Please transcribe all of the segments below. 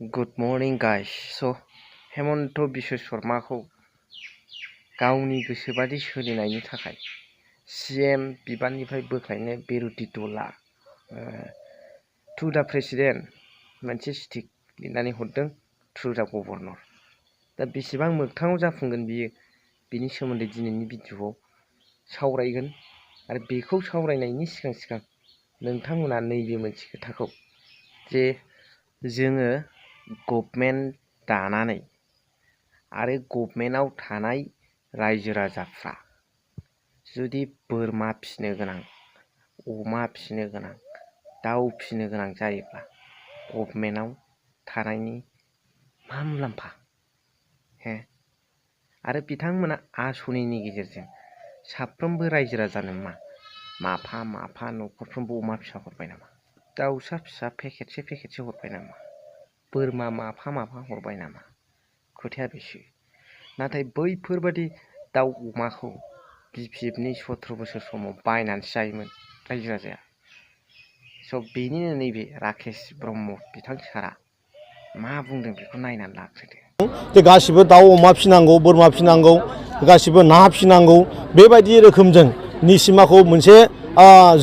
Good morning guys. So Hemant Biswa शर्माखौ गावनि गोसोबादि सोलिनायनि थाखाय CM बिबाननिफ्राय बोख्लायनो बिरोधि दला टु दा प्रेसिडेन्ट मोनसे स्टिक लिरनानै हरदों थ्रु दा गभर्नर। दा बेसेबां मोगथाङाव जाफुंगोन बिनि सोमोन्दै दिनैनि भिडिअ'आव सावरायगोन आरो बेखौ सावरायनायनि सिगां नोंथांमोना नैबे मोनसे खोथाखौ जे जोङो गभर्नमेन्ट दानानै आरो गभर्नमेन्टआव थानाय रायजो राजाफ्रा जुदि बोरमा फिसिनो गोनां, अमा फिसिनो गोनां, दाउ फिसिनो गोनां जायोब्ला गभर्नमेन्टआव थानायनि मा मुलाम्फा आरो बिथांमोना आसनिनि गेजेरजों साफ्रोमबो रायजो राजानो माफा न'खरफ्रोमबो अमा फिसा हरबाय नामा, दाउसा फिसा पेकेटसे हरबाय नामा, बोरमा माफा हरबाय नामा? खोथाया बेसो। नाथाय बैफोरबादि दाउ अमाखौ BPFनि 17 बोसोर समाव बायनानैसो जायोमोन रायजो राजाया। स' बेनिनो नैबे राकेश ब्रह्म बिथां सारा मा बुंदों बेखौ नायनानै लाग्रोदो। जे गासिबो दाउ अमा फिनांगौ, बोरमा फिनांगौ, गासिबो ना फिनांगौ, बेबायदि रोखोमजों निसिमाखौ मोनसे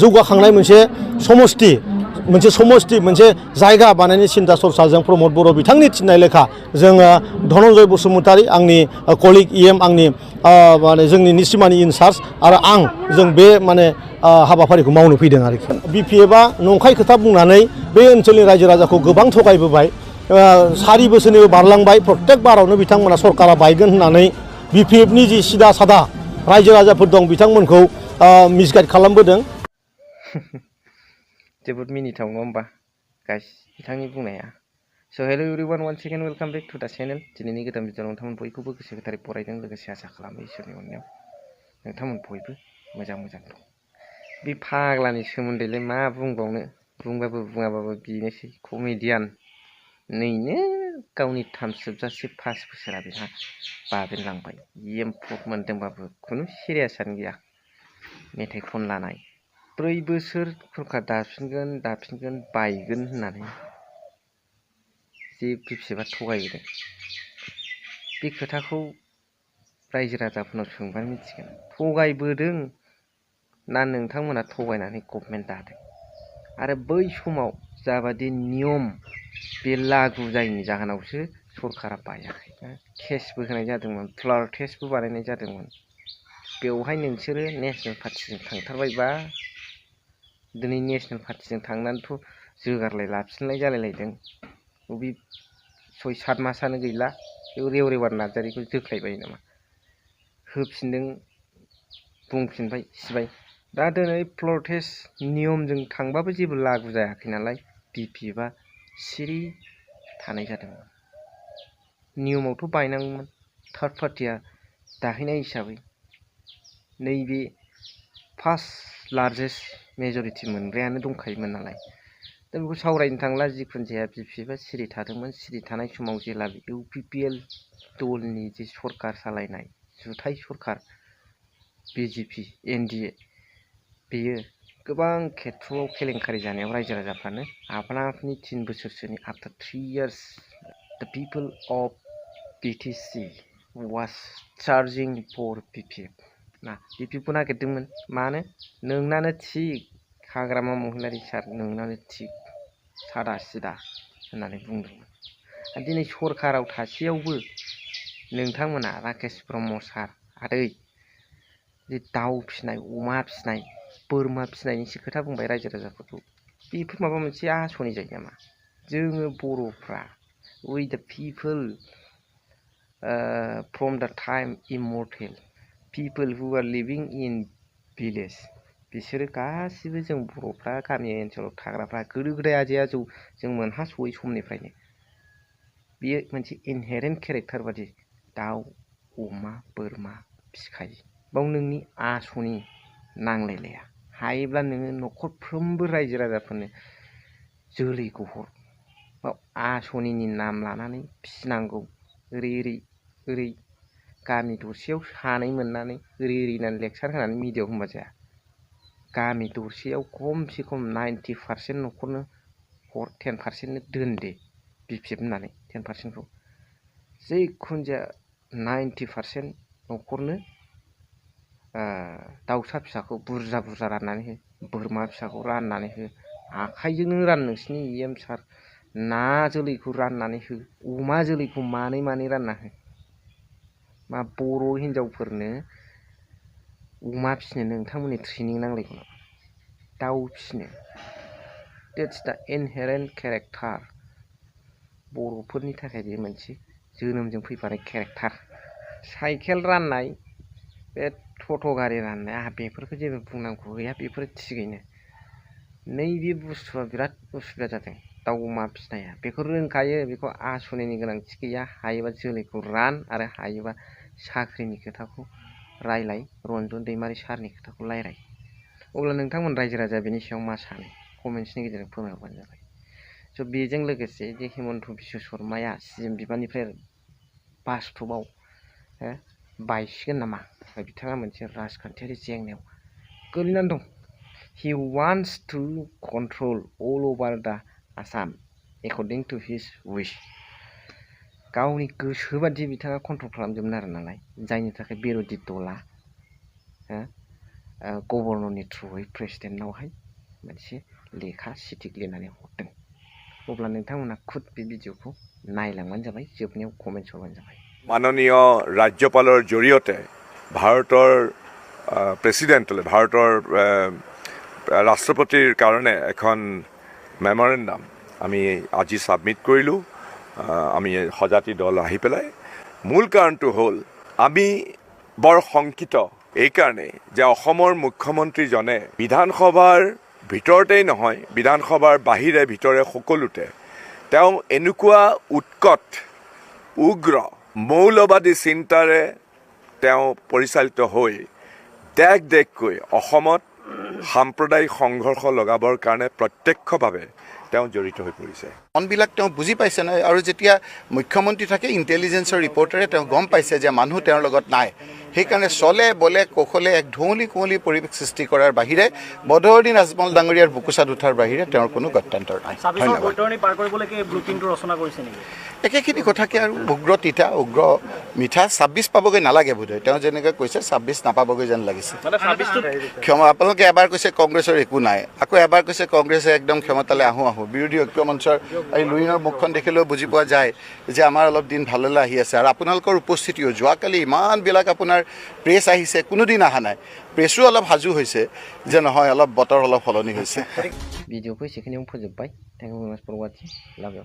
जौगाखांनाय मोनसे समष्टि मोनसे जायगा बानायनायनि सिन्था सरसाजों प्रमद बर' बिथांनि थिननाय लेखा जोङो धनन्जय बसुमतारी आंनि कलिग आंनि जोंनि निसिमानि इनचार्ज आरो जों बे हाबाफारिखौ मावनो फैदों आरोखि। BPFआ नंखाय खोथा बुंनानै बे ओनसोलनि रायजो राजाखौ गोबां थगायबोबाय। 4 बोसोरनिबो बारलांबाय, प्रत्येक बारावनो बिथांमोना सरकारा बायगोन होननानै BPFनि जि सिदा सादा रायजो राजाफोर दं बिथांमोनखौ मिसगाइड खालामबोदों। जोबोद मिनिथाव नङा होमबा गाइस बिथांनि बुंनाया। So' hello' everyone, one second welcome back to the channel. दिनैनि गोदान भिडिअ'आव नोंथांमोन बयखौबो गोसो गोथारै बरायदों, लोगोसे आसा खालामो इसोरनि अननायाव नोंथांमोन बयबो मोजां दं। बे फाग्लानि सोमोन्दैलाय मा बुंबावनो, बुंबाबो बुङाबाबो बेनोसै कमेडियान। नैनो गावनि टार्म जोबजासे 5 बोसोरा बेहा बाबेनलांबाय। एम्फौ मोनदोंबाबो खुनु सिरियासआनो गैया। मेथाइ खनलानाय 4 बोसोर सरकार दाफिनगोन बायगोन होननानै जे BPFआ थगायबोदों। बे खोथाखौ रायजो राजाफोरनाव सोंबानो मिथिगोन। थगायबोदों ना नोंथांमोना थगायनानै गभर्नमेन्ट दादों? आरो बै समाव जाबादि नियम बे लागु जायैनि जाहोनावसो सरकारा बायाखै। केसबो होनाय जादोंमोन, फ्लार टेस्टबो बानायनाय जादोंमोन। बेवहाय नोंसोरो नेसनेल पार्टिजों थांथारबायबा दिनै नेसनेल पार्टिजों थांनानैथ' जोगारलाय लाफिनलाय जालायलायदों। बे 6-7 मासानो गैला रेवरेवार नार्जारिखौ जोख्लायबाय नामा? होफिनदों, बुंफिनबाय, सिबाय। दा दिनै फ्लर टेस्ट नियमजों थांबाबो जेबो लागु जायाखै नालाय BPFआ सिरि थानाय जादोंमोन। नियमावथ' बायनांगौमोन, थार्ड पार्टिया दाहैनाय हिसाबै नैबे फार्स्ट लार्जेस्ट मेजरिटि मोनग्रायानो दंखायोमोन नालाय। दा बेखौ सावरायनो थांला, जिखुनु जाया BPFआ सिरि थादोंमोन। सिरि थानाय समाव जेला UPPL दलनि जे सरकार सालायनाय जुथाइ सरकार BJP NDA बेयो गोबां खेथ्रआव केलेंकारि जानायाव रायजो राजाफ्रानो आपनानि 3 बोसोरसोनि after 3 years the people of BTC was charging for BPF ना BPFखौ नागिरदोंमोन। मानो? नोंनानो थिग हाग्रामा महिलारि सार, नोंनानो थिग सादा सिदा होननानै बुंदोंमोन। दिनै सरकाराव थासेयावबो नोंथांमोना राकेश ब्रह्म सार आदै जे दाउ फिसिनाय, अमा फिसिनाय, बोरमा फिसिनायनिसो खोथा बुंबाय रायजो राजाफोरखौ। बेफोर माबा मोनसे आसनि जायो नामा? जोङो बर'फ्रा we the people from the time immortal people who are living in village, बिसोरो गासिबो जों बर'फ्रा गामि ओनसोलाव थाग्राफ्रा गोदो गोदाय आजै आजौ जों मोनहासयै समनिफ्रायनो बेयो मोनसे इनहेरेन्ट केरेक्टार बादि दाउ अमा बोरमा फिखायो। बाव नोंनि आसनि नांलायलाया। हायोब्ला नोङो न'खरफ्रोमबो रायजो राजाफोरनो जोलैखौ हर। बाव आसनिनि नाम लानानै फिसिनांगौ। ओरै गामि दरसेयाव सानै मोननानै ओरै होननानै लेक्सार होनानै मिडियाआव होनबा जाया। गामि दरसेयाव खमसे खम 90% न'खरनो हर, 10%नो दोन दे। BPF होननानै 10%खौ जिखुनु जाया 90% न'खरनो दाउसा फिसाखौ बुरजा बुरजा राननानै हो, बोरमा फिसाखौ राननानै हो, आखाइजोंनो रान नोंसिनि EM सार, ना जोलैखौ राननानै हो, अमा जोलैखौ मानै मानै रानना हो। मा बर' हिनजावफोरनो अमा फिसिनो नोंथांमोननि ट्रेनिं नांलायगौ नामा? दाउ फिसिनो that's the inherent character बर'फोरनि थाखाय बे मोनसे जोनोमजों फैफानाय केरेक्टार। साइकेल राननाय, बे टट' गारि राननाय, आंहा बेफोरखौ जेबो बुंनांगौ गैया, बेफोर थिगैनो। नैबे बुस्थुआ बिराद उसुबिदा जादों दाउ अमा फिसिनाया। बेखौ रोंखायो, बेखौ आस'निनि गोनांथि गैया। हायोबा जोलैखौ रान आरो हायोबा साख्रिनि खोथाखौ रायलाय, रन्जन दैमारि सारनि खोथाखौ रायलाय। अब्ला नोंथांमोन रायजो राजा बेनि सायाव मा सानो कमेन्ट्सनि गेजेरजों फोरमायहरबानो जाबाय। स' बेजों लोगोसे जे हिमन्त बिश्व शर्माया CM बिबाननिफ्राय बास्तबाव बायसिगोन नामा? बिथाङा मोनसे राजखान्थियारि जेंनायाव गोलैनानै दं। He wants to control all over the Assam according to his wish. गावनि गोसो बादि बिथाङा कन्ट्रल खालामजोबनो आरो नालाय, जायनि थाखाय बिर'धि दला गभर्नरनि थ्रुयै प्रेसिडेन्टनावहाय मोनसे लेखा सिटिक लिरनानै हरदों। अब्ला नोंथांमोना खुद बे भिडिअ'खौ नायलांबानो जाबाय, जोबनायाव कमेन्ट्स हरबानो जाबाय। माननीय ৰাজ্যপালৰ জৰিয়তে ভাৰতৰ প্ৰেচিডেণ্টলৈ, ভাৰতৰ ৰাষ্ট্ৰপতিৰ কাৰণে এখন মেমৰেণ্ডাম আমি আজি ছাবমিট কৰিলোঁ। আমি সজাতি দল আহি পেলাই। মূল কাৰণটো হ'ল আমি বৰ শংকিত এইকাৰণে যে অসমৰ মুখ্যমন্ত্ৰীজনে বিধানসভাৰ ভিতৰতেই নহয়, বিধানসভাৰ বাহিৰে ভিতৰে সকলোতে তেওঁ এনেকুৱা উৎকট উগ্ৰ মৌলবাদী চিন্তাৰে তেওঁ পৰিচালিত হৈ দেশ দেশকৈ অসমত সাম্প্ৰদায়িক সংঘৰ্ষ লগাবৰ কাৰণে প্ৰত্যক্ষভাৱে তেওঁ জড়িত হৈ পৰিছে। মনবিলাক তেওঁ বুজি পাইছে নহয়, আৰু যেতিয়া মুখ্যমন্ত্ৰী থাকে ইণ্টেলিজেন্সৰ ৰিপৰ্টাৰে তেওঁ গম পাইছে যে মানুহ তেওঁৰ লগত নাই। সেইকাৰণে চলে বলে কৌশলে এক ধুঁৱলি কুঁৱলী পৰিৱেশ সৃষ্টি কৰাৰ বাহিৰে, বদৰুদ্দিন আজমল ডাঙৰীয়াৰ বুকুচাত উঠাৰ বাহিৰে তেওঁৰ কোনো গত্যন্তৰ নাই। একেখিনি কথাকে আৰু উগ্ৰ তিতা উগ্ৰ মিঠা 26 পাবগৈ নালাগে বোধহয়। তেওঁ যেনেকৈ কৈছে 26 নাপাবগৈ যেন লাগিছে। ক্ষমা আপোনালোকে এবাৰ কৈছে কংগ্ৰেছৰ একো নাই, আকৌ এবাৰ কৈছে কংগ্ৰেছে একদম ক্ষমতালৈ আহোঁ আহোঁ। বিৰোধী ঐক্য মঞ্চৰ এই লুইনৰ মুখখন দেখিলেও বুজি পোৱা যায় যে আমাৰ অলপ দিন ভাললৈ আহি আছে। আৰু আপোনালোকৰ উপস্থিতিও যোৱাকালি ইমানবিলাক আপোনাৰ প্ৰেছ আহিছে, কোনোদিন অহা নাই। প্ৰেছো অলপ সাজু হৈছে যে নহয় অলপ বতৰ অলপ সলনি হৈছে। ভিডিঅ'खौ एसेखिनियावनो फोजोबबाय। थेंक इउ भेरि माच फर वाचिं। लाभ इउ।